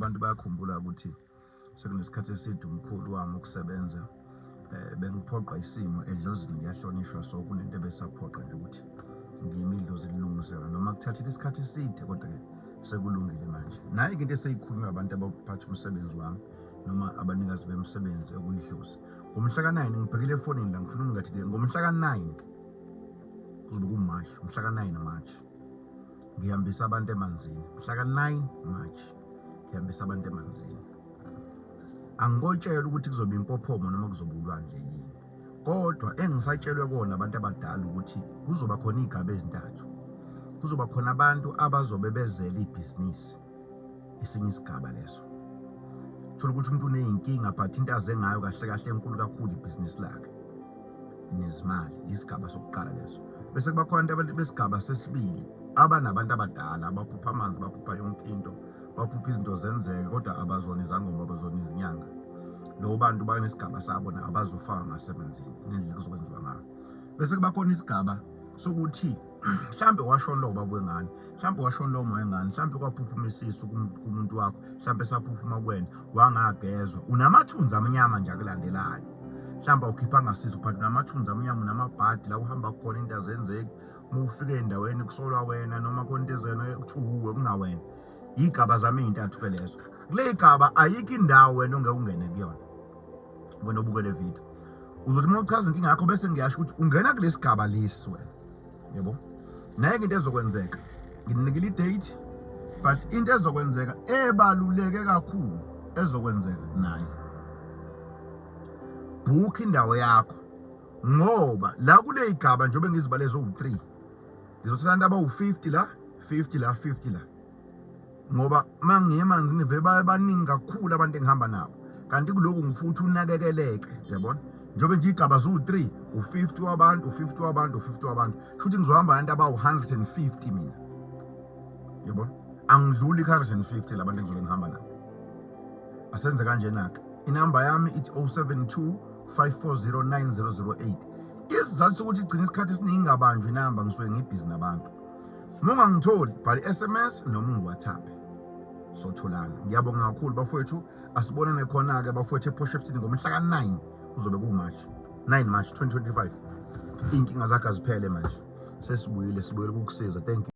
Abantu bayakhumbula ukuthi sekunesikhathi eside umkhulu wami ukusebenza bengiphoqa isimo edlozini, ngiyahlonishwa, so kunento ebesaphoqa nje ukuthi ngimi idlozi lilungiselwa noma kuthathile isikhathi eside, kodwa-ke sekulungile manje. Nayi-ke into eseyikhulunywa abantu abaphatha umsebenzi wami noma abanikazi bemisebenzi okuyidlozi. Ngomhla ka-9, ngibhekile efonini la, ngifuna ukungathi ngomhla ka-9 kuzobe kuMarch, mhla ka-9 March ngihambisa abantu emanzini. Mhla ka-9 March ngihambisa abantu emanzini. Angikotshela ukuthi kuzoba impophomo noma kuzoba ulwandle yini, kodwa engisatshelwe kona abantu abadala ukuthi kuzoba khona iy'gaba ezintathu. Kuzoba khona abantu abazobe bezele ibhizinisi, esinye isigaba leso thola ukuthi umuntu uney'nkinga, but into aze ngayo kahle kahle enkulu kakhulu ibhizinisi lakhe nezimali, isigaba sokuqala leso. Bese kuba khona abantu besigaba sesibili abanabantu abadala abaphupha amanzi, baphupha yonke into, baphupha izinto zenzeke, kodwa abazona izangoma, abazona izinyanga. Lowo bantu banesigaba sabo nabo abazofaka ngasemanzini ngendlela kuzokwenziwa ngayo. Bese kuba khona isigaba sokuthi mhlambe washona lo baba wengane, mhlambe washona lo moya wengane, mhlambe kwaphuphuma isisu kumuntu wakho, mhlambe saphuphuma kuwena wangagezwa, unamathunzi amnyama nje akulandelayo, mhlawumbe awukhiphanga sisu but unamathunzi amnyama, unamabhadi la uhamba khona into azenzeki, uma ufika endaweni kusolwa wena noma khona into ezena kuthiwa uwe kungawena. Iy'gaba zami ey'ntathu ke lezo. Kule gaba ayikho indawo wena ongeke ungene kuyona. Wena obuke le video uzothi uma uchaza inkinga yakho bese ngiyasho ukuthi ungena kulesi gaba lesi wena, yebo. Naye into ezokwenzeka, nginikile i-date, but into ezokwenzeka ebaluleke kakhulu ezokwenzeka naye, book indawo yakho, ngoba la kule igaba njengoba ngizibale eziwu-3 ngizothatha abantu abawu-50 la, 50 la, 50 la, ngoba uma ngiye emanzini vele baye baningi kakhulu abantu engihamba nabo, kanti kulokhu ngifuthi unakekeleke, yabona. Njengoba nje igaba ziwu-3, u-50 wabantu, u-50 wabantu, u-50 wabantu, shuthi ngizohamba abantu abawu-150 mina, yabona. Angidluli i-150 labantu engizobe ngihamba nabo. Asenze kanjena-ke, inamba yami ithi 072 540 9008. Isizathu sokuthi igcine isikhathi esiningi ingabanjwa inamba, ngisuke ngibhizi nabantu. Uma ungangitholi, bhala i-SMS noma ungi-WhatsApp, sotholana. Ngiyabonga kakhulu bafowethu, asibonane khona-ke bafowethu ePort Shepstone ngomhla ka-9, kuzobe kuwu-March 9 March 2025. Iy'nkinga zakho aziphele manje, sesibuyile, sibuyele ukukusiza. Thank you.